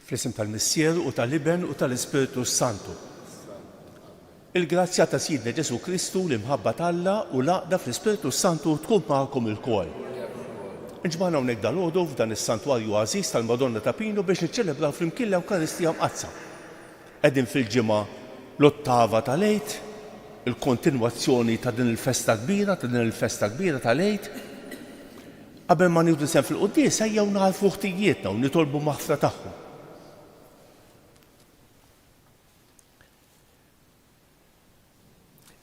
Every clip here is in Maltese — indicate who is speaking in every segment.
Speaker 1: Fl-isem tal-Missier u tal-Iben u tal-Ispirtu s-Santu. Il-grazzja ta' Sidna Ġesù Kristu, l-imħabba t'Alla u l-għaqda fl-Ispirtu s-Santu tkun magħkom ilkoll. Inġmagħna hawnhekk dalgħodu f'dan is-Santwarju għażiż tal-Madonna ta' Pinu biex niċċelebraw flimkien l-Ewkaristija Mqaddsa. Qegħdin fil-ġimgħa l-ottava tal-Għid, il-kontinwazzjoni ta' din il-festa kbira, ta' din il-festa kbira tal-Għid. Qabel ma nieħdu sehem fil-quddiesa ejjew nagħrfu ħtijietna u nitolbu maħfra tagħhom.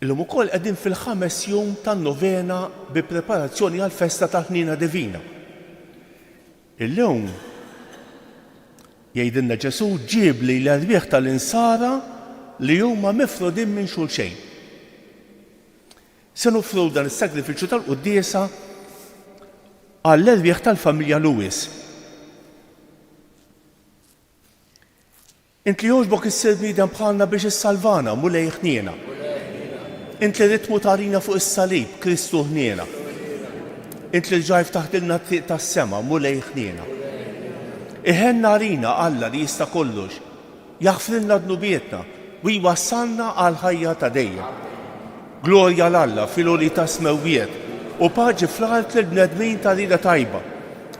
Speaker 1: Illum ukoll qegħdin fil-ħames jum tan-novena bi preparazzjoni għall-festa tal-Ħniena Divina. Illum jgħidilna Ġesù ġiebli l-erwieħ tal-insara li huma mifrudin minn xulxejn. Se noffru dan is-sagrifiċċju tal-quddiesa għall-erwieħ tal-familja Lewis. Int li jogħġbok issir bniedem bħalna biex issalvana, Mulej ħniena. Int li ridt tmut għalina fuq is-salib, Kristu ħniena. Int li rġajt ftaħtilna t-triq tas-sema, Mulej ħniena. Iħenn għalina Alla li jista' kollox, Jaħfrilna dnubietna u jwassalna għall-ħajja ta' dejjem. Glorja 'l Alla fil-għoli tas-smewwiet u paċi fl-art lill-bnedmin ta' rieda tajba.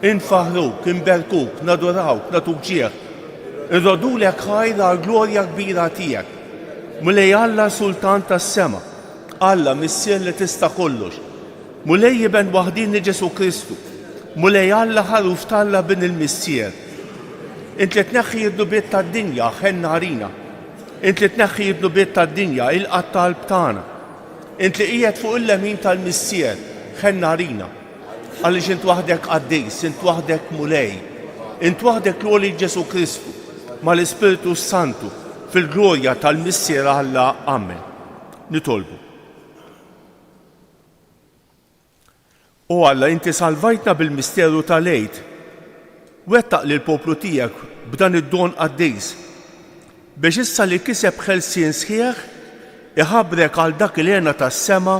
Speaker 1: Infaħħruk, inberkuk, nadurawk, nagħtuk ġieħ. Irroddulek ħajr għall-glorja kbira tiegħek. Mulej Alla Sultan tas-sema, Alla Missier li tista' kollox, Mulej Iben waħdieni Ġesù Kristu, Mulej Alla Ħaruf t'Alla Bin il-Missier. Int li tneħħi d-dnubiet tad-dinja, ħenn għalina. Int li tneħħi d-dnubiet tad-dinja, ilqa' t-talb tagħna. Int li qiegħed fuq il-lemin tal-Missier, ħenn għalina. Għaliex int waħdek qaddis, int waħdek Mulej, int waħdek l-għoli Ġesù Kristu, mal-Ispirtu s-Santu, fil-glorja tal-Missier Alla. Amen. Nitolbu. O Alla, inti salvajtna bil-misteru ta' l-Għid. Wettaq lill-poplu tiegħek b'dan id-don qaddis, biex issa li kiseb ħelsien sħiħ, iħabbrek għal dak il-hena tas-sema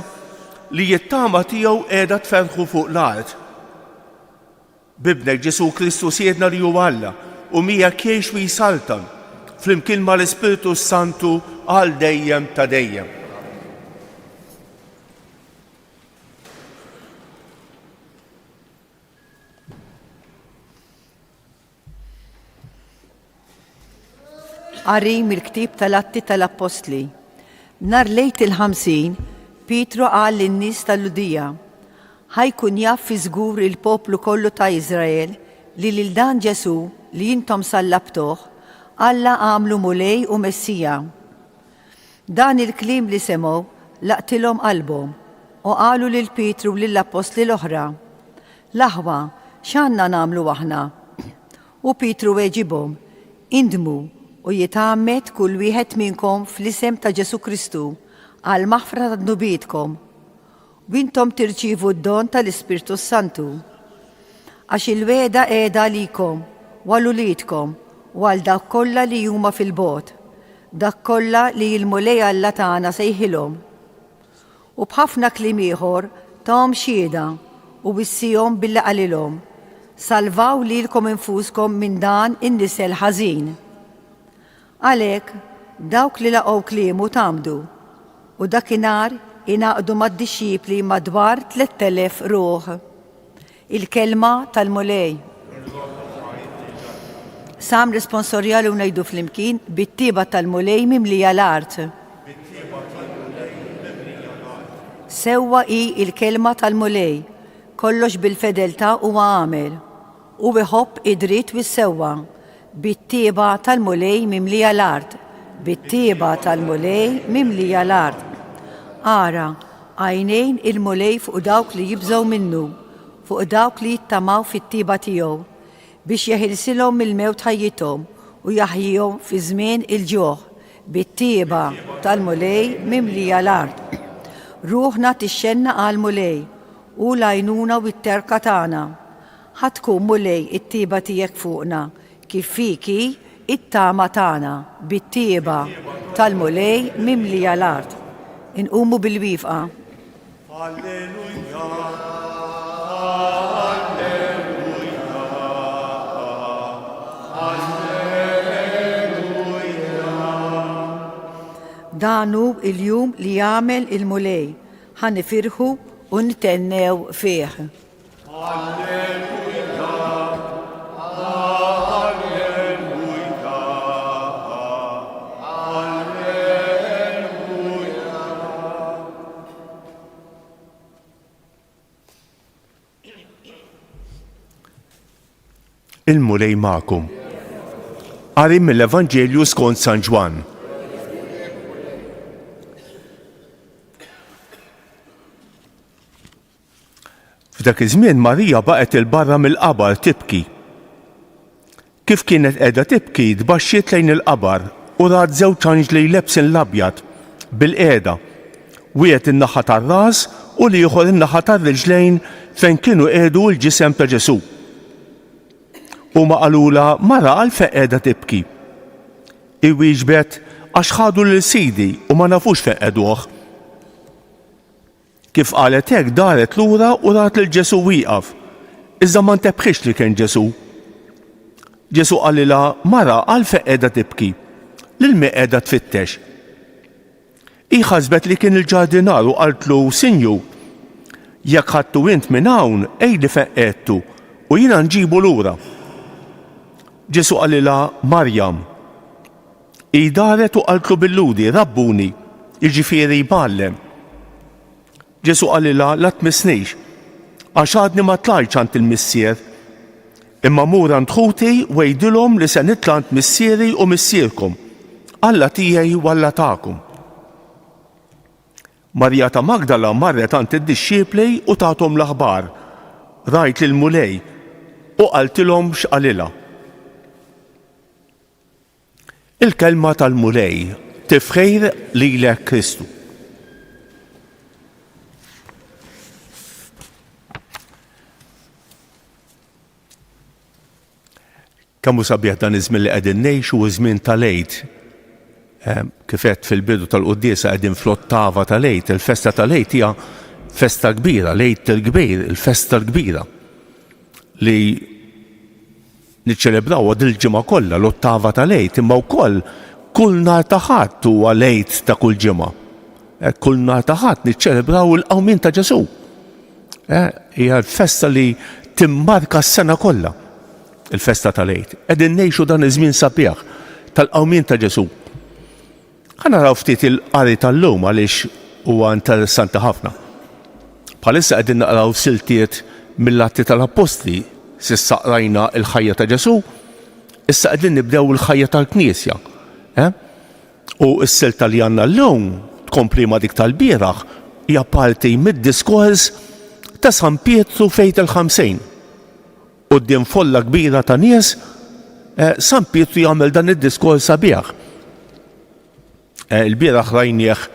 Speaker 1: li t-tama tiegħu qiegħda tferrħu fuq l-art. B'Ibnek Ġesù Kristu Sidna li hu Alla u miegħek jgħix u jsaltan, flimkien mal-Ispirtu s-Santu għal dejjem ta' dejjem.
Speaker 2: Qari mill-ktieb tal-Atti tal-Appostli. Nhar l-Għid il-50, Pietru qal lin-nies tal-Lhudija, Ħa jkun jaf fiż-żgur il-poplu kollu ta' Iżrael li lil dan Ġesù li intom sallabtuh, Alla għamlu Mulej u Messija. Dan il-kliem li semgħu laqtilhom qalbhom, u qalu lil Pietru u lill-appostli l-oħra, L-aħwa, x'għandna nagħmlu aħna? U Pietru weġibhom, Indmu, u jitgħammed kull wieħed minnkom fl-isem ta' Ġesù Kristu għall-maħfra ta' dnubietkom, u intom tirċievu d-don tal-Ispirtu s-Santu. Għax il-wegħda qiegħda għalikom u għal uliedkom u għal dawk kollha li huma fil-bogħod, dak kollha li l-Mulej Alla tagħna sejħilhom. U b'ħafna kliem ieħor tahom xhieda u wissiehom billi qalilhom, Salvaw lilkom infuskom minn dan in-nisel ħażin. Għalhekk, dawk li laqgħu kliemu tgħammdu, u dakinhar ingħaqdu mad-dixxipli madwar 3,000 ruħ. Il-Kelma tal-Mulej. Salm responsorjali u ngħidu flimkien, Bit-tjieba tal-Mulej mimlija l-art. Sewwa hi l-kelma tal-Mulej, kollox bil-fedeltà huwa għamel. Hu iħobb id-dritt u s-sewwa, bit-tjieba tal-Mulej mimlija l-art, bit-tjieba tal-Mulej mimlija l-art. Ara, għajnejn il-Mulej fuq dawk li jibżgħu minnu, fuq dawk li jittamaw fit-tjieba tiegħu, biex jeħilsilhom mill-mewt ħajjithom u jaħjihom fi żmien il-ġuħ, bit-tjieba tal-Mulej mimlija l-art. Ruħna tixxennaq għall-Mulej, hu l-għajnuna u t-terka tagħna. Ħa tkun, Mulej, it-tjieba tiegħek fuqna, kif fik hi t-tama tagħna, bit-tjieba tal-Mulej mimlija l-art. Inqumu bil-wieqfa.
Speaker 1: Alleluja, Alleluja, Alleluja.
Speaker 2: Dan hu l-jum li għamel il-Mulej, ħa nifirħu u nithennew fih.
Speaker 1: Alleluja, Alleluja, Alleluja. Il-Mulej magħkom. Qari mill-Evanġelju skont San Ġwann. F'dak iż-żmien Marija baqgħet 'il barra mill-qabar tibki. Kif kienet qiegħda tibki, tbaxxiet lejn il-qabar u rat żewġ anġli lebsin l-abjad, bilqiegħda, wieħed in-naħa tar-ras u l-ieħor in-naħa tar-riġlejn fejn kienu qiegħdu l-ġisem ta' Ġesù. Huma qalulha, Mara, għalfejn qiegħda tibki? Hi wieġbet, Għax ħadu lil Sidi u ma nafux fejn qegħduh. Kif qalet hekk daret lura u rat lil Ġesù wieqaf, iżda ma ntebħitx li kien Ġesù. Ġesù qalilha, Mara, għalfejn qiegħda tibki? Lil min qiegħda tfittex? Hi ħasbet li kien il-ġardinar u qaltlu, Sinjur, jekk ħadtu int minn hawn, għidli fejn qegħedtu u jiena nġibu lura. Ġesù qalilha, Marjam. Hi daret u qaltlu bil-Lhudi, Rabbuni, jiġifieri Mgħallem. Ġesù qalilha, La tmissnix, għax għadni ma tlajtx għand il-Missier. Imma mur għand ħuti u għidilhom li se nitla' għand Missieri u Missierkom, Alla tiegħi u Alla tagħkom. Marija ta' Magdala marret għand id-dixxipli u tathom l-aħbar, Rajt lill-Mulej, u qaltilhom x'qalilha. Il-Kelma tal-Mulej, Tifħir lilek Kristu. Kemm hu sabiħ dan iż-żmien li qegħdin ngħixu, iż-żmien tal-Għid. Eh, kif għedt fil-bidu tal-quddiesa qegħdin fl-ottava tal-Għid, il-festa tal-Għid hija festa kbira, l-Għid il-kbir, il-festa l-kbira li Niċċelebrawha dil-ġimgħa kollha, l-ottava tal-Għid, imma wkoll kull nhar ta' Ħadd huwa l-Għid ta' kull ġimgħa. Eh, kull nhar ta' Ħadd niċċelebraw il-qawmien ta' Ġesù. Eh, hija l-festa li timmarka s-sena kollha, il-festa tal-Għid. Qegħdin ngħixu dan iż-żmien sabiħ tal-qawmien ta' Ġesù. Ħa naraw ftit il-qari tal-lum għaliex huwa interessanti ħafna. Bħalissa qegħdin naqraw siltiet mill-Atti tal-Appostli, s'issa qrajna l-ħajja ta' Ġesù, issa qegħdin nibdew il-ħajja tal-Knisja. Eh? U s-silta li għandna llum tkompli ma' dik tal-bieraħ hija parti mid-diskors ta' San Pietru fejt il-50. Quddiem folla kbira ta' nies, San Pietru jagħmel dan id-diskors sabiħ. Il-bieraħ rajnieh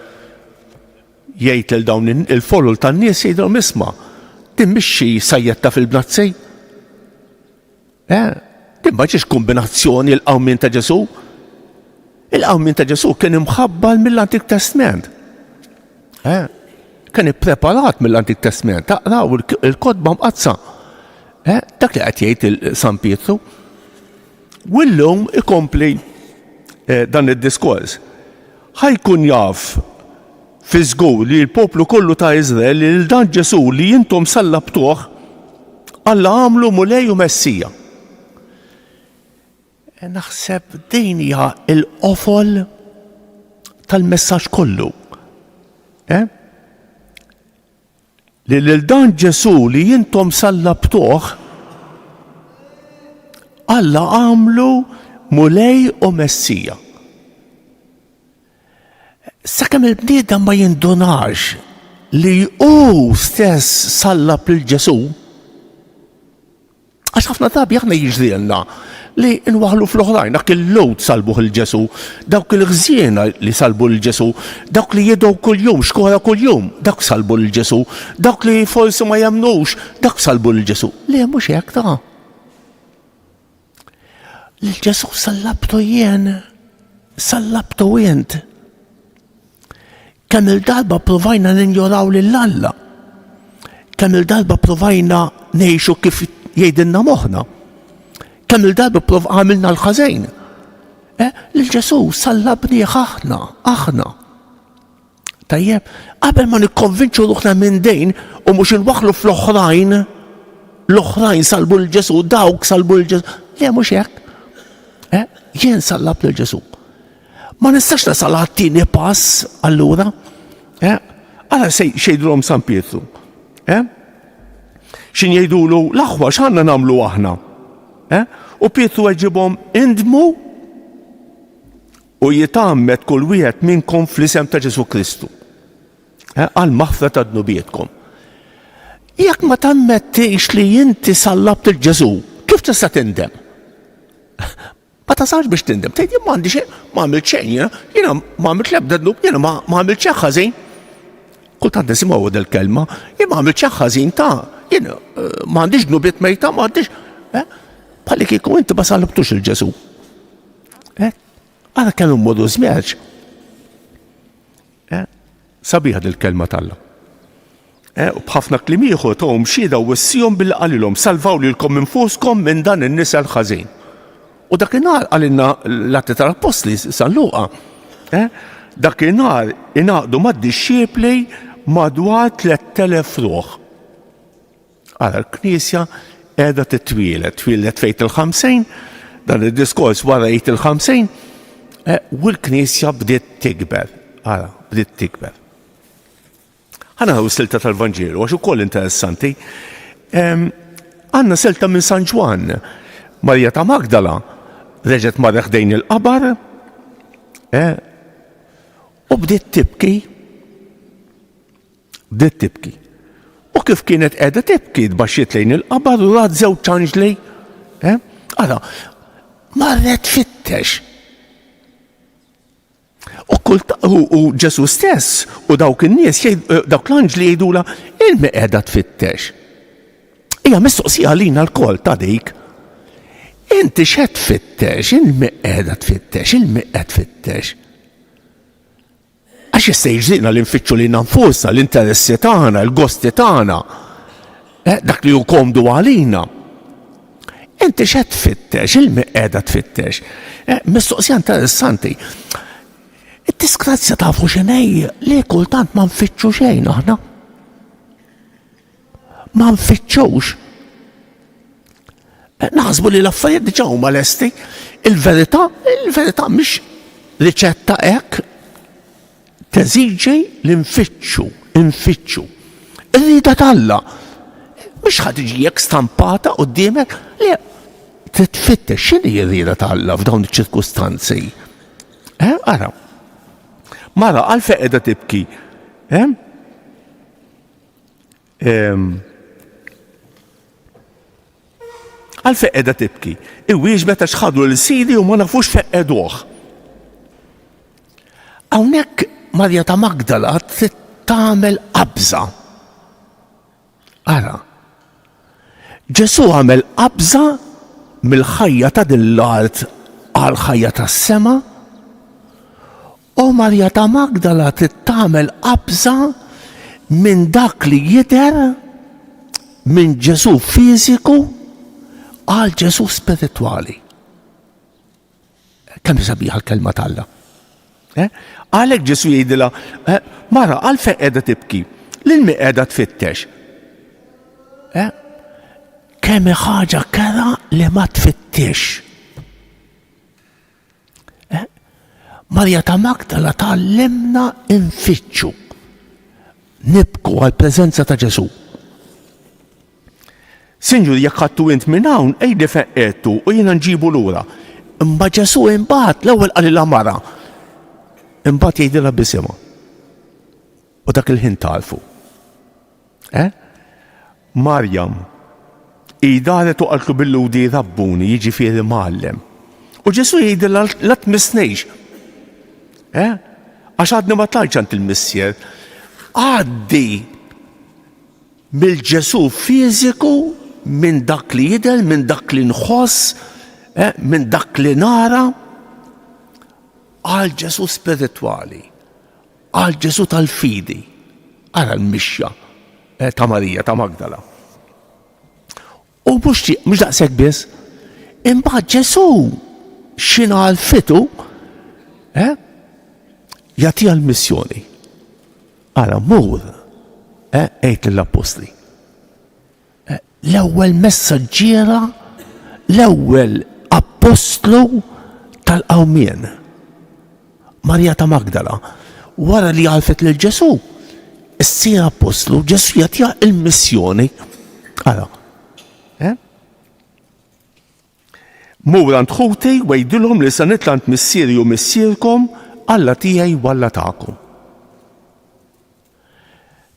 Speaker 1: jgħid lil dawn il-folol tan-nies jgħidilhom isma' din mhix xi sajjetta fil-bnazzi. Eh, din ma ġiex kombinazzjoni l-qawmien ta' Ġesù. Il-qawmien ta' Ġesù kien imħabbar mill-Antik Testment. Eh? Kien ippreparat mill-Antik Testment, taqraw il-kotba mqaddsa. Eh? Dak li qed jgħid San Pietru. U llum ikompli eh, dan id-diskors. Ħajkun jaf fi żgur li l-poplu kollu ta' Iżrael li lil dan Ġesù li intom sallabtuh Alla għamlu Mulej u Messija. Naħseb din hija l-qofol tal-messaġġ kollu. Eh? Li lil dan Ġesù li intom sallabtuh, Alla għamlu Mulej u Messija. Sakemm il-bniedem ma jindunax li hu stess sallab lil Ġesù, Għax ħafna drabi aħna jiġrilna li nwaħħlu fl-oħrajn, dak il-Lhud salbuh lil Ġesù, dawk il-ħżiena li salbu lil Ġesù, dawk li jidgħu kuljum, xkora kuljum, dawk salbu lil Ġesù, dawk li forsi ma jemmnux, dawk salbu lil Ġesù. Le, mhux hekk ta'. Lil Ġesù sallabtu jien, sallabtu int. Kemm-il darba ppruvajna ninjoraw lil Alla. Kemm-il darba ppruvajna ngħixu kif jgħidilna moħħna. Kemm-il darba għamilna l-ħażin. Eh, lil Ġesù sallabnieh aħna, aħna. Tajjeb, qabel ma nikkonvinċu ruħna minn dejn u mhux inwaħħlu fl-oħrajn, l-oħrajn salbu lil Ġesù, dawk salbu lil Ġesù. Le mhux hekk. Eh, jien sallab lil Ġesù. Ma nistax nasal għat-tieni pass allura. Eh, ara xejdulhom San Pietru. Eh? Xin jgħidulu l-aħwa x'għandna nagħmlu aħna? Eh? U Pietru weġibhom indmu U jitgħammed kull wieħed minnkom fl-isem ta' Ġesù Kristu, eh, għall-maħfra ta' dnubietkom. Jekk ma tammettix li inti sallabt il Ġesù, kif tista' tindem? Ma tasalx biex tindem. Tgħid jien m'għandi xejn, ma għamilt xejn jiena, jiena ma għamilt l-ebda dnub, jiena ma għamilt xejn ħażin. Kultant nisimgħu din il-kelma, jien ma għamilt xejn ħażin ta' jien eh, ma għandix dnubiet mejta, ma għandix. Eh? Bħalli kieku inti ma sallabtux il-Ġesù. Eh? Ara kemm immodu żmerġ. Eh? Sabiħa dil-kelma t'Alla. Eh, u b'ħafna kliem ieħor tahom xhieda u wissihom billi qalilhom salvaw lilkom infuskom minn dan in-nisel ħażin. U dakinhar qalilna l-Atti tal-Appostli San Luqa, eh, dakinhar ingħaqdu mad-dixxipli madwar 3000 ruħ. Ara l-Knisja qiegħda titwieled, twieldet f'Għid il-50, dan id-diskors wara Għid il-50, eh, u l-Knisja bdiet tikber. Ara, bdiet tikber. Ħa naraw silta tal-Vanġelu għax ukoll interessanti. Għandna silta minn San Ġwann. Marija ta' Magdala reġgħet marret ħdejn il-qabar eh, u bdiet tibki Bdiet tibki. U kif kienet qiegħda tibki, tbaxxiet lejn il-qabar u rat żewġ anġli. Eh? Ara, marret tfittex. U, u, u Ġesu stess u dawk in-nies, eh, dawk l-anġli jgħidula, ilmi qiegħda tfittex. Hija mistoqsija għalina lkoll ta' dik. Inti x'qed tfittex, ilmi qiegħda tfittex, ilmi qed tfittex. Għax jista' jiġrilna li nfittxu lilna nfusna, l-interessi tagħna, il-gosti tagħna, eh, dak li hu komdu għalina. Inti x'qed tfittex, il-min qiegħda tfittex? Eh, mistoqsija interessanti. Id-disgrazzja tafu x'inhi li kultant ma nfittxu xejn aħna. Ma nfittxux. Eh, naħsbu li l-affarijiet diġà huma lesti. Il-verità, il-verità mhix riċetta hekk teżiġi li nfittxu, nfittxu. Ir-rieda t'Alla mhix ħa tiġi hekk stampata quddiemek li trid tfittex x'inhi r-rieda t'Alla f'dawn iċ-ċirkustanzi. Eh, ara. Mara għalfejn qiegħda tibki. Eh? Għalfejn qiegħda tibki? Iwieġbet għax ħadu lil sidi u ma nafux fejn qegħduh. Hawnhekk Marja ta' Magdala trid tagħmel qabża. Ara, Ġesù għamel qabża mill-ħajja ta' din l-art għal ħajja tas-sema O Marija ta' Magdala trid tagħmel qabża minn dak li jidher minn Ġesù fiżiku għal Ġesù spiritwali. Kemm sabiħa l-kelma t'Alla. Eh? Għalhekk Ġesù jgħidilha, eh, mara għalfejn qiegħda tibki, lil min qiegħda tfittex. Eh? Kemm ħaġa kera li ma tfittix. Eh? Marja ta' Magdala tgħallimna nfittxu, nibku għall-preżenza ta' Ġesù. Sinjur, jekk ħadtu int minn hawn, għidli fejn qiegħdtu u jiena nġibu lura. Imma Ġesù imbagħad l-ewwel qalilha mara. Imbagħad jgħidilha b'isimha. U dak il-ħin tagħrfu. Eh? Marjam, hi daret u qaltlu bil-Lhudi Rabbuni, jiġifieri Mgħallem. U Ġesù jgħidilha la tmissnix. Eh? Għax għadni ma tlajtx għand il-Missier. Għaddi mill-Ġesù fiżiku, minn dak li jidher, minn dak li nħoss, eh? minn dak li nara, għal Ġesù spiritwali. Għal Ġesù tal-fidi. Ara l-mixja eh, ta' Marija ta' Magdala. U mhux mhux daqshekk biss, imbagħad Ġesù x'inha għalfitu, eh, jagħtiha l-missjoni. Ara, mur, eh, għid lill-appostli. Eh, l-ewwel messaġġiera, l-ewwel appostlu tal-qawmien. Marija ta' Magdala, wara li għarfet lil Ġesù, issir appostlu, Ġesù jagħtiha il-missjoni. Ara, eh? Mur għand ħuti u għidilhom li se nitla' għand Missieri u Missierkom, Alla tiegħi u Alla tagħkom.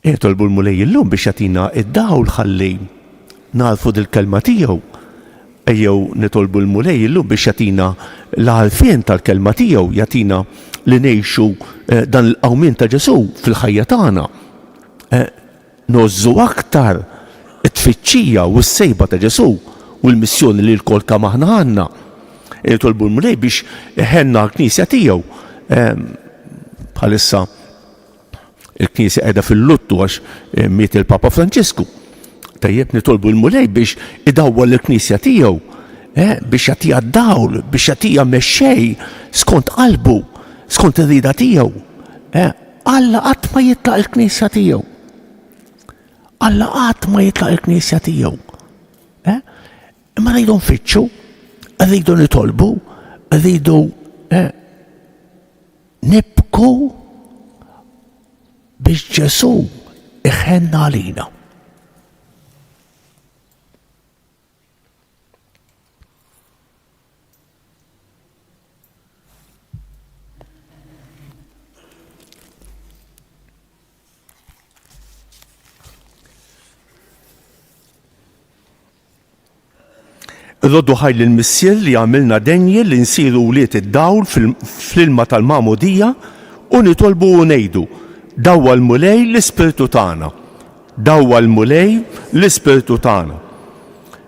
Speaker 1: Nitolbu l-Mulej illum biex jagħtina d-dawl ħalli nagħrfu dil-kelma tiegħu. Ejjew nitolbu l-Mulej illum biex jagħtina l-għarfien tal-kelma tiegħu, jagħtina li ngħixu eh, dan il-qawmien ta' Ġesù fil-ħajja tagħna. Eh, Ngħożżu aktar it-tfittxija u s-sejba ta' Ġesù u l-missjoni li lkoll kemm aħna għandna. Nitolbu l-Mulej biex iħenna għall-Knisja tiegħu. Ehm, bħalissa il-Knisja qiegħda fil-luttu għax eh, miet il-Papa Franġisku. Tajjeb nitolbu l-Mulej biex idawwal il-Knisja tiegħu, eh, biex jagħtiha dawl, biex jagħtiha mexxej skont qalbu, skont ir-rieda tiegħu. Eh, Alla qatt ma jitlaq il-Knisja tiegħu. Alla qatt ma jitlaq il-Knisja tiegħu. Eh? Imma rridu nfittxu, rridu nitolbu, rridu eh, nibku biex Ġesù iħenna għalina. Irroddu ħajr lill-Missier li għamilna denji li nsiru wlied id-dawl fl-ilma tal-magħmudija u nitolbu u ngħidu, Dawwal Mulej l-ispirtu tagħna. Dawwal Mulej l-ispirtu tagħna.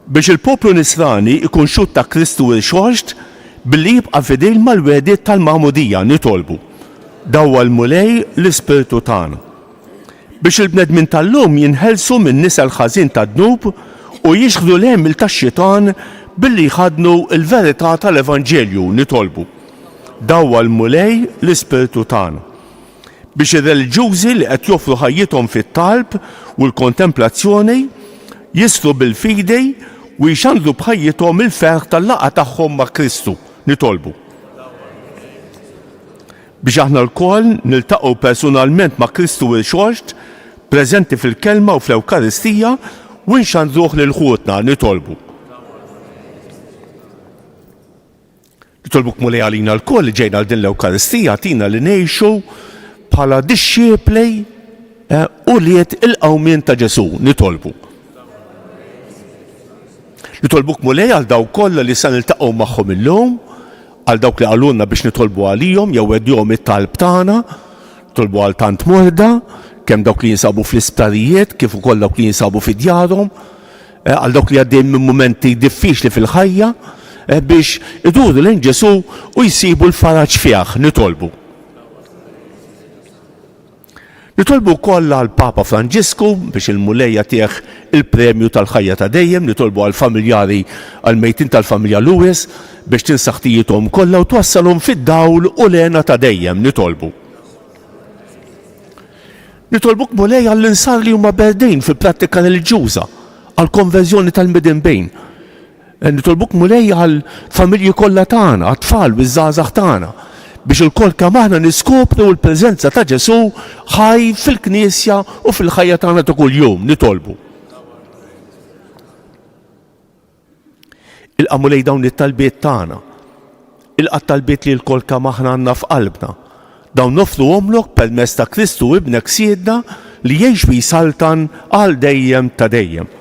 Speaker 1: Biex il-poplu Nisrani jkun xhud ta' Kristu Irxoxt billi jibqa' fidil mal-wegħdiet tal-magħmudija, nitolbu, Dawwal Mulej l-ispirtu tagħna. Biex il-bnedmin tal-lum jinħelsu min-nisel ħażin tad-dnub u jixħdu l-għemil tax-xitan billi jħaddnu l-verità tal-Evanġelju, nitolbu, Dawwal Mulej l-ispirtu tagħna. Biex ir-reliġjużi li qed joffru ħajjithom fit-talb u l-kontemplazzjoni jisħru bil-fidi u jxandru b'ħajjithom il-ferħ tal-laqgħa tagħhom ma' Kristu, nitolbu. Biex aħna lkoll niltaqgħu personalment ma' Kristu Irxoxt, preżenti fil-Kelma u fl-Ewkaristija, u nxandruh lil ħutna, nitolbu. Nitolbuk Mulej għalina lkoll li ġejna għal din l-Ewkaristija, agħtina li ngħixu bħala dixxipli eh, ulied il-qawmien ta' Ġesù. Nitolbu. Nitolbuk Mulej għal dawk kollha li se niltaqgħu magħhom illum, għal dawk li qalulna biex nitolbu għalihom jew għedihom it-talb tagħna, nitolbu għal tant morda, kemm dawk li jinsabu fl-isptarijiet kif ukoll dawk li jinsabu fi djarhom. Eh, għal dawk li għaddejjin minn mumenti diffiċli fil-ħajja, eh, biex iduru lejn Ġesù u jsibu l-faraġ fih, nitolbu. Nitolbu wkoll għal Papa Franġisku biex il-Mulej jagħtih il-premju tal-ħajja ta' dejjem, nitolbu għal familjari għal mejtin tal-familja Lewis biex tinsa ħtijithom kollha u twassalhom fid-dawl u l-hena ta' dejjem, nitolbu. Nitolbuk Mulej għall-insara li huma berdin fil-prattika reliġjuża, għall-konverżjoni tal-midinbin. Eh, nitolbuk Mulej għall-familji kollha tagħna, għat-tfal u ż-żgħażagħ tagħna, biex ilkoll kemm aħna niskopru l-preżenza ta' Ġesù ħaj fil-Knisja u fil-ħajja tagħna ta' kuljum. Nitolbu. Ilqa' Mulej dawn it-talbiet tagħna. Ilqa' t-talbiet li lkoll kemm aħna għandna f'qalbna. Dawn noffruhomlok permezz ta' Kristu Ibnek Sidna li jgħix u jsaltan għal dejjem ta' dejjem.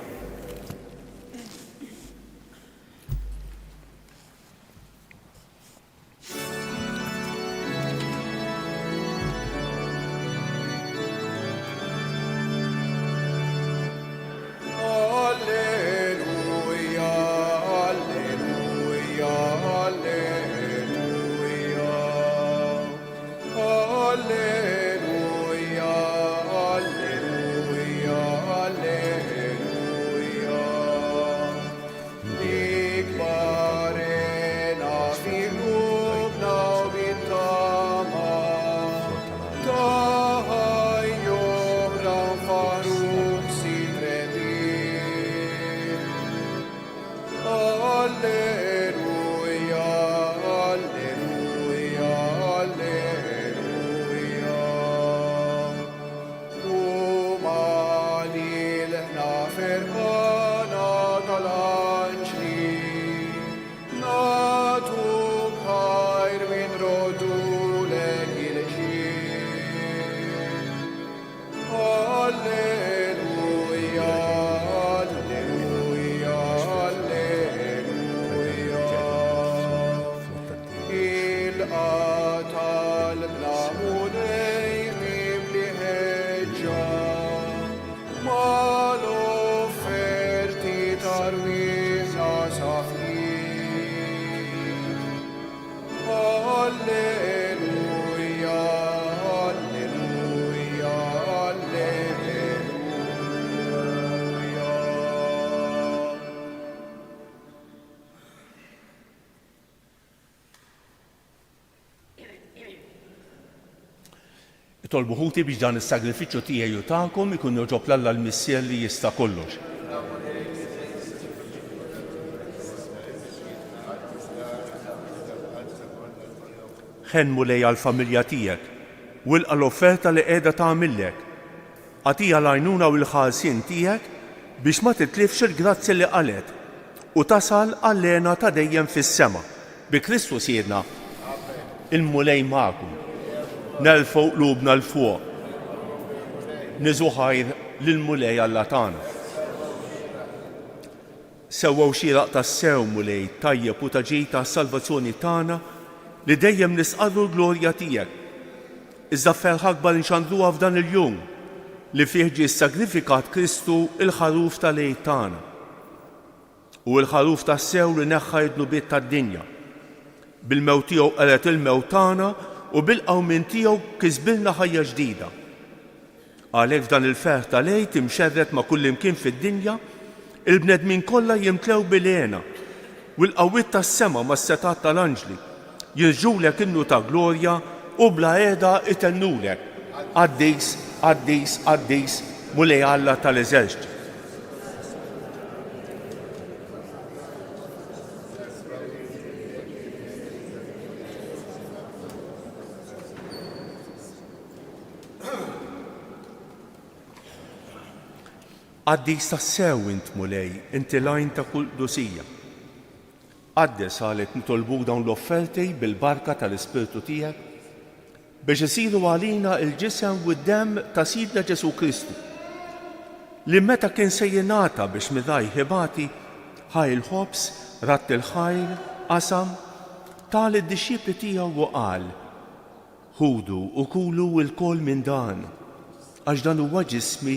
Speaker 3: Alleluja, Alleluja, Alleluja. U mal-ilħna ferħana tal-anġli, nagħtuk ħajr u nroddulek il-ġieħ. Alleluja, Alleluja, Alleluja. Ilqa' talbna Mulej mimli ħeġġa, mal-offerti ta' rwieħna safjin. Alleluja, Alleluja, Alleluja.
Speaker 1: Itolbu ħuti biex dan is-sagrifiċċju tiegħi u tagħkom ikun jogħġob 'l Alla l-Missier li jista' kollox. Ħenn Mulej għall-familja tiegħek u ilqa' l-offerta li qiegħda tagħmillek. Agħtiha l-għajnuna u l-ħarsien tiegħek biex ma titlifx il-grazzja li qalgħet u tasal għall-hena ta' dejjem fis-sema. Bi Kristu Sidna. Il-Mulej magħkom. Nerfgħu qlubna 'l fuq. Niżu ħajr lill-Mulej Alla tagħna. Sewwa u xieraq tassew, Mulej, tajjeb u ta' ġid għas-salvazzjoni tagħna li dejjem nistqarru l-glorja tiegħek. Iżda b'ferħ akbar inxandruha f'dan il-jum li fih ġie ssagrifikat Kristu il-Ħaruf tal-Għid tagħna. Hu l-Ħaruf tassew li neħħa d-dnubiet tad-dinja. Bil-mewt tiegħu qered il-mewt tagħna u bil-qawmien tiegħu kisbilna ħajja ġdida. Għalhekk f'dan il-ferħ tal-Għid imxerred ma' kullimkien fid-dinja, il-bnedmin kollha jimtlew bil-hena, u l-qawwiet tas-sema mas-setgħat tal-anġli jinżġulek innu ta' glorja u bla heda jtennulek, Qaddis, qaddis, qaddis, Mulej Alla tal-eżerċti. Qaddis tassew int, Mulej, inti l-għajn ta' kull qdusija. Qaddes għalhekk nitolbuk dawn l-offerti bil-barka tal-Ispirtu tiegħek, biex isiru għalina l-ġisem u d-demm ta' Sidna Ġesù Kristu, li meta kien se jingħata biex mirajh ibati, ħa l-ħobż, radd il-ħajr, qasam, ta lid-dixxipli tiegħu u qal, Ħudu u kulu lkoll minn dan, għax dan huwa ġismi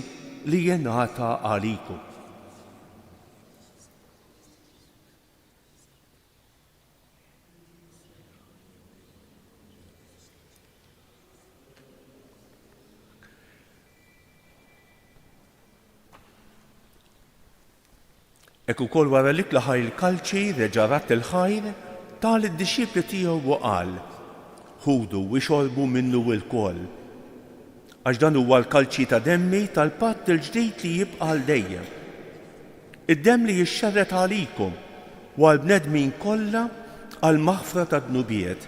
Speaker 1: li jingħata għalikom. Hekk ukoll wara l-ikla ħa l-kalċi, reġa' radd il-ħajr, ta lid-dixxipli tiegħu u qal, Ħudu u ixorbu minnu lkoll, għax dan huwa l-kalċi ta' demmi tal-patt il-ġdid li jibqa' għal dejjem. Id-demm li jixxerred għalikom u għall-bnedmin kollha għall-maħfra tad-dnubiet,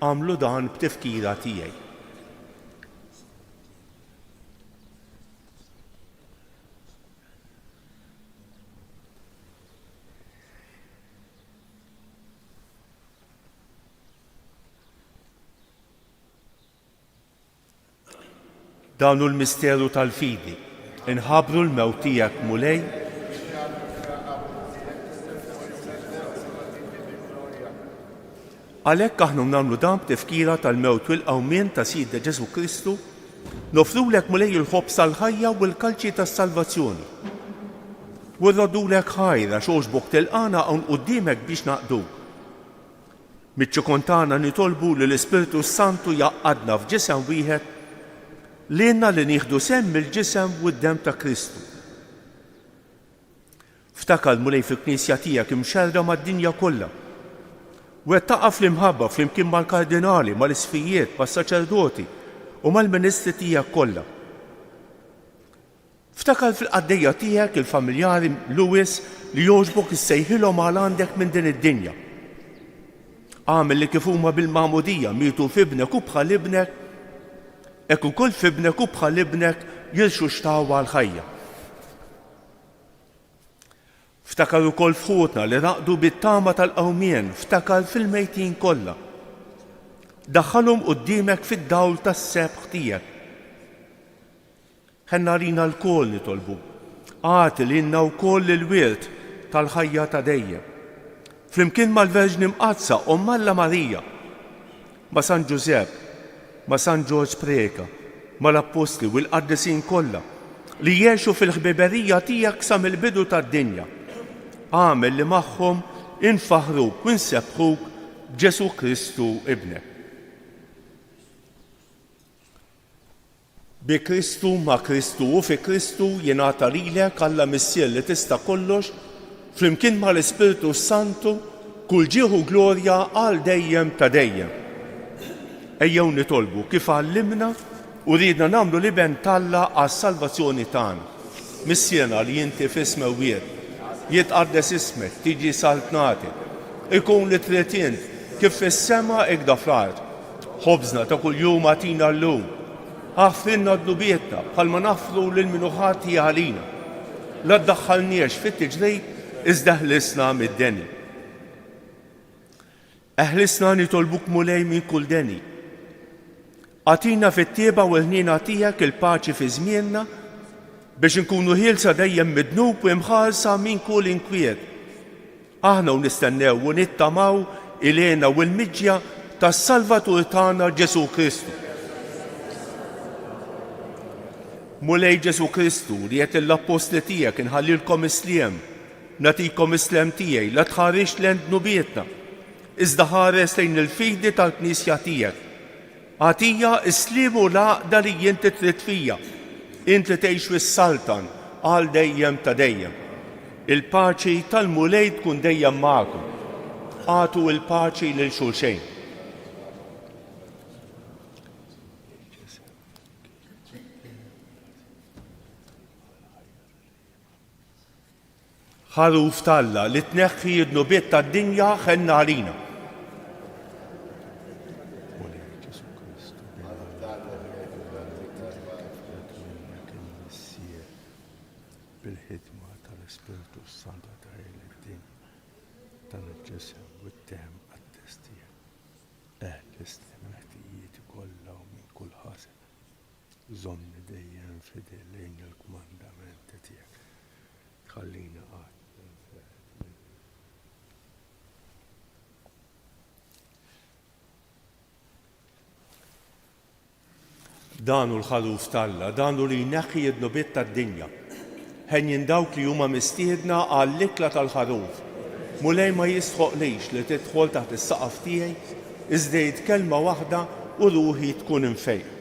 Speaker 1: agħmlu dan b'tifkira tiegħi. Dan hu l-misteru tal-fidi. Inħabbru l-mewt tiegħek, Mulej. Għalhekk aħna nagħmlu dan b'tifkira tal-mewt u l-qawmien ta' Sidna Ġesù Kristu, noffrulek Mulej il-ħobż tal-ħajja u l-kalċi tas-salvazzjoni. U rroddulek ħajr għax għoġbok tilqagħna hawn quddiemek biex naqduk. Miċ-ċokon tagħna nitolbu li l-Ispirtu s-Santu jgħaqqadna f'ġisem wieħed lilna li nieħdu sehem mill-ġisem u d-demm ta' Kristu. Ftakar, Mulej, fil-Knisja tiegħek imxerrda mad-dinja kollha. Wettaqha fl-imħabba flimkien mal-kardinali, mal-isqfijiet, mas-saċerdoti u mal-ministri tiegħek kollha. Ftakar fil-qaddejja tiegħek il-familjari Lewis li jogħġbok issejħilhom għal għandek minn din id-dinja. Agħmel li kif huma bil-magħmudija mietu f'ibnek u bħal ibnek, hekk ukoll f'ibnek u bħal ibnek jirxuxtaw għall-ħajja. Ftakar ukoll f'ħutna li raqdu bit-tama tal-qawmien, ftakar fil-mejtin kollha. Daħħalhom quddiemek fid-dawl tas-sebħ tiegħek. Ħenn għalina lkoll nitolbuk, agħti lilna wkoll il-wirt tal-ħajja ta' dejjem. Flimkien mal-Verġni Mqaddsa Omm Alla Marija, ma' San Ġużepp, ma' San Ġorġ Preca, mal-Appostli u l-qaddisin kollha li għexu fil-ħbiberija tiegħek sa mill-bidu tad-dinja, agħmel li magħhom infaħħruk u nsebbħuk b'Ġesù Kristu Ibnek. Bi Kristu, ma' Kristu u fi Kristu jingħata lilek, Alla Missier li tista' kollox, flimkien mal-Ispirtu s-Santu, kull ġieħ u glorja għal dejjem ta' dejjem. Ejjew nitolbu kif għallimna u riedna nagħmlu l-Iben t'Alla għas-salvazzjoni tagħna. Missierna li inti fis-smewwiet, jitqaddes ismek, tiġi saltnatek, ikun li trid int, kif fis-sema ikda fl-art. Ħobżna ta' kuljum agħtina llum. Aħfrilna dnubietna bħalma naħfru lil min hu ħati għalina. La ddaħħalniex fit-tiġrib iżda eħlisna mid-deni. Eħlisna nitolbuk Mulej minn kull deni. Agħtina fit-tjieba u l-ħniena tiegħek il-paċi fi żmienna biex inkunu ħielsa dejjem mid-dnub u imħarsa minn kull inkwiet. Aħna u nistennew u nittamaw il-hena u l-miġja tas-Salvatur tagħna Ġesù Kristu. Mulej Ġesù Kristu, li għedt lill-appostli tiegħek inħallilkom is-sliem, nagħtikom is-slem tiegħi, la tħarisx lejn dnubietna, iżda ħares lejn il-fidi tal-Knisja tiegħek. Agħtija s-sliem u l-għaqda li inti trid fija, int li tgħix u ssaltan għal dejjem ta' dejjem. Il-paċi tal-Mulej tkun dejjem magħkom. Agħtu l-paċi lil xulxejn. Ħaruf t'Alla li tneħħi d-dnubiet tad-dinja ħenn għalina. Bil-ħidma tal-Ispirtu s-Santu ta' id-dinja dan il-ġisem u d-demm qaddis tiegħek. Eħlisni minn ħtijieti kollha u minn kull ħażen. Żommni dejjem fidil lejn il-kmandamenti tiegħek. Tħallini qatt ninfed minn Dan hu l-Ħaruf t'Alla, dan hu li jneħħi d-dnubiet tad-dinja. Henjin dawk li huma mistiedna għall-ikla tal-Ħaruf. Mulej ma jistħoqqlix li tidħol taħt is-saqaf tiegħi, iżda għid kelma waħda u ruħi tkun imfejqa.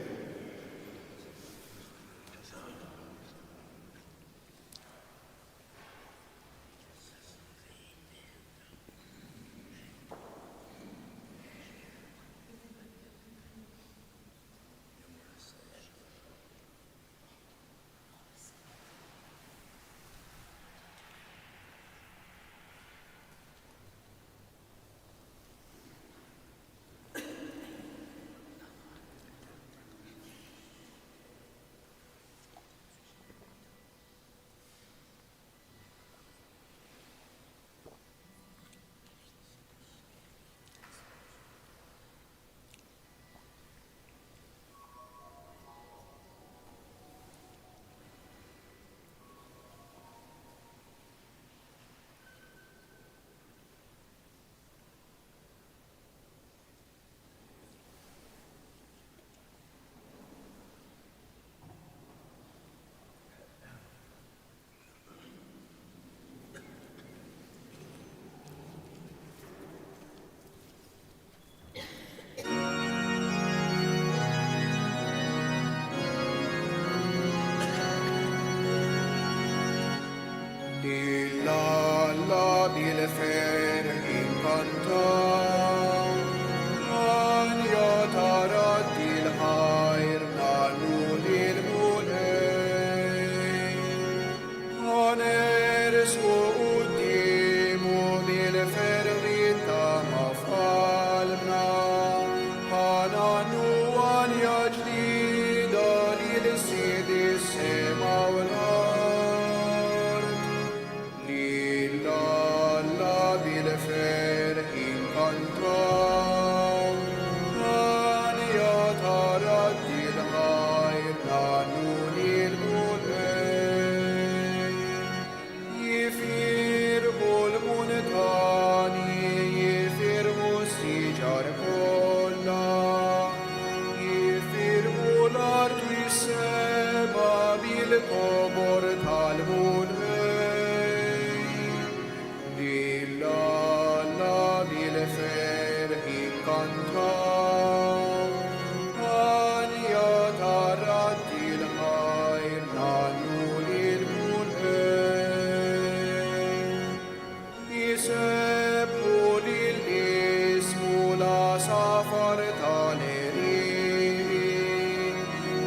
Speaker 3: Isebbħu lil ismu l-għasafar tal-għerieqi,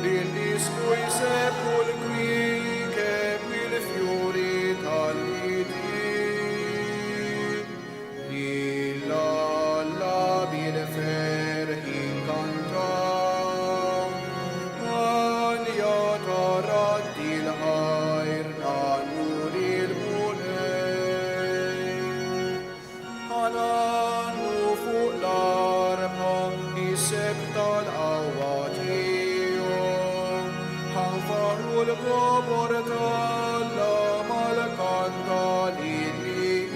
Speaker 3: lil ismu jsebbħu l-kwiekeb il-fjuri tal-widien. Lil Alla bil-ferħ inkantaw, għanja ta' radd il-ħajr ngħannu lill-Mulej. Ħa ngħannu fuq l-arpa is-sebħ tal-qawwa tiegħu, ħa nfaħħru l-kobor t'Alla mal-kant tal-innijiet.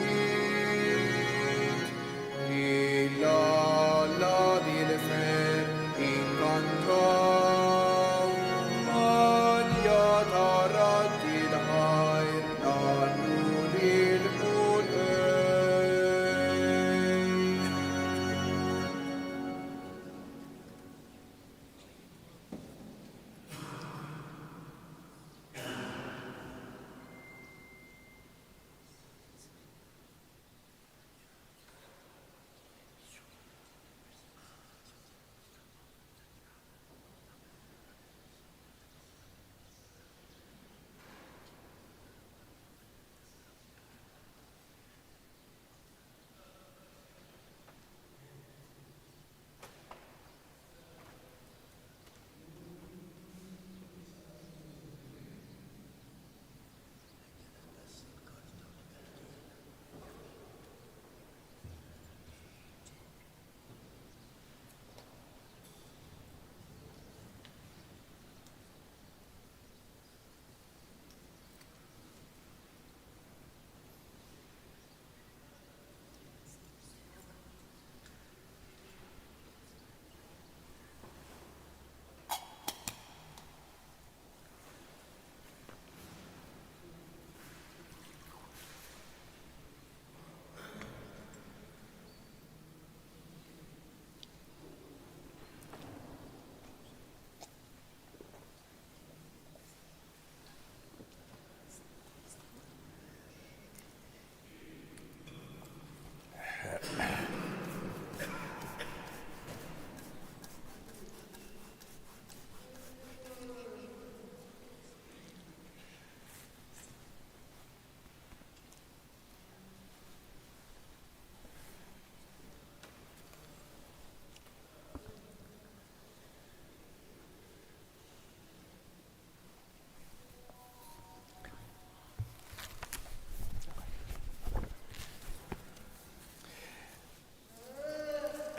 Speaker 3: Lil Alla bil-ferħ inkantaw, għanja ta' radd il-ħajr ngħannu lill-Mulej.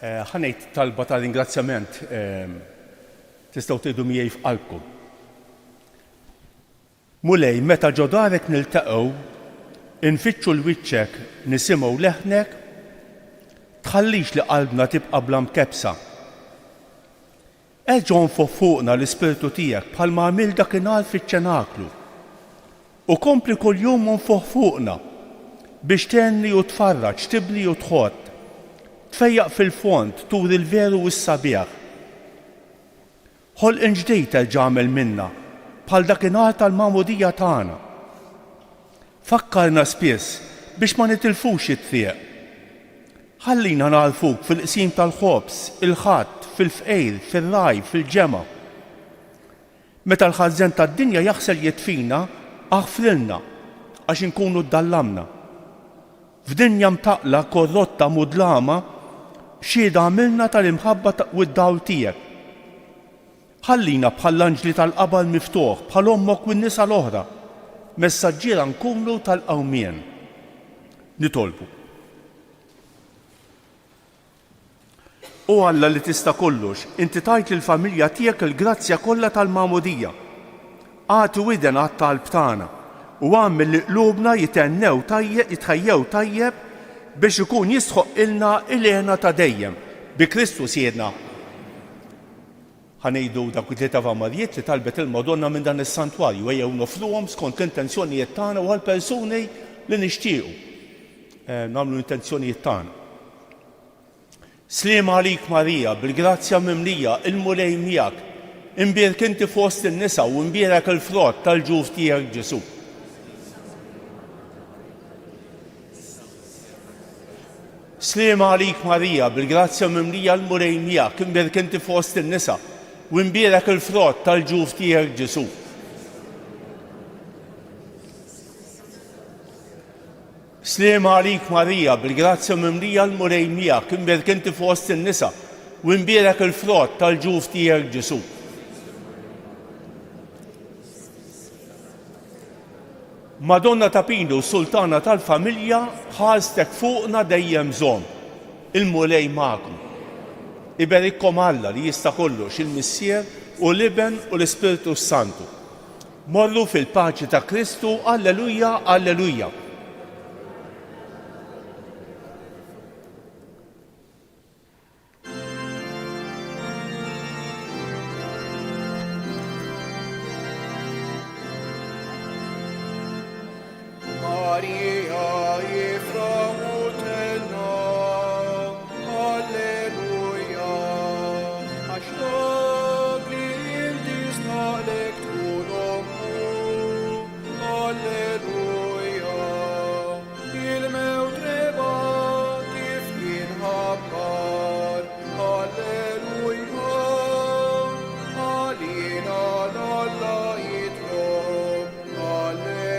Speaker 1: Eh, ħa ngħid talba ta' ringrazzjament ehm, tistgħu tgħidu miegħi f'qalbkom. Mulej, meta ġo darek niltaqgħu, infittxu l-wiċċek, nisimgħu leħnek, tħallix li qalbna tibqa' bla mkebbsa. Erġa' onfoħ fuqna l-Ispirtu tiegħek bħalma għamilt dakinhar fiċ-ċenaklu. U kompli kuljum onfoħ fuqna, biex tgħenni u tfarraġ, tibni u tħott, tfejjaq fil-fond, turi l-veru u s-sabiħ. Ħolqien ġdid erġa' agħmel minna, bħal dakinhar tal-magħmudija tagħna. Fakkarna spiss biex ma nitilfux it-triq. Ħallina nagħrfuk fil-qsim tal-ħobż, il-Ħadd, fil-fqir, fir-ragħaj, fil-ġemgħa. Meta l-ħażen tad-dinja jaħsel jitfina, aħfrilna għax inkunu ddallamna. F'dinja mtaqqla, korrotta, mudlama, xhieda agħmilna tal-imħabba u d-dawl tiegħek. Ħallina bħall-anġli tal-qabar miftuħ, bħal ommok u n-nisa l-oħra, messaġġiera nkunu tal-qawmien. Nitolbu. O Alla li tista' kollox, inti tajt lill-familja tiegħek il-grazzja kollha tal-magħmudija. Agħti widen għat-talb tagħna u agħmel li qlubna jithennew tajjeb jitħejjew tajjeb biex ikun jistħoqqilna l-hena ta' dejjem. Bi Kristu Sidna. Ħa ngħidu dawk it-tliet Avamarijiet li talbet il-Madonna minn dan is-santwarju, ejjew noffruhom skont l-intenzjonijiet tagħna u għall-persuni li nixtiequ nagħmlu l-intenzjonijiet tagħna. Sliem għalik Marija, bil-grazzja mimlija, il-Mulej miegħek. Imbierek inti fost in-nisa u imbierek il-frott tal-ġuf tiegħek Ġesù. Sliema għalik Marija, bil-grazzja mimlija l-Mulej miegħek, imbierek inti fost in-nisa, u imbierek il-frott tal-ġuf tiegħek Ġesù. Sliema għalik Marija, bil-grazzja mimlija l-Mulej miegħek, imbierek inti fost in-nisa, u imbierek il-frott tal-ġuf tiegħek Ġesù. Madonna ta' Pinu, Sultana tal-familja, ħarstek fuqna dejjem żomm. Il-Mulej magħkom. Iberikkom Alla li jista' kollox, il-Missier u l-Iben u l-Ispirtu s-Santu. Morru fil-paċi ta' Kristu, Alleluja, Alleluja.
Speaker 3: Marija jifraħu tenna, Alleluja, għax dak li inti staqlek tkun ommu, Alleluja, il-mewt reba kif kien ħabbar, Alleluja, għalina l-Alla jitlob, Alleluja.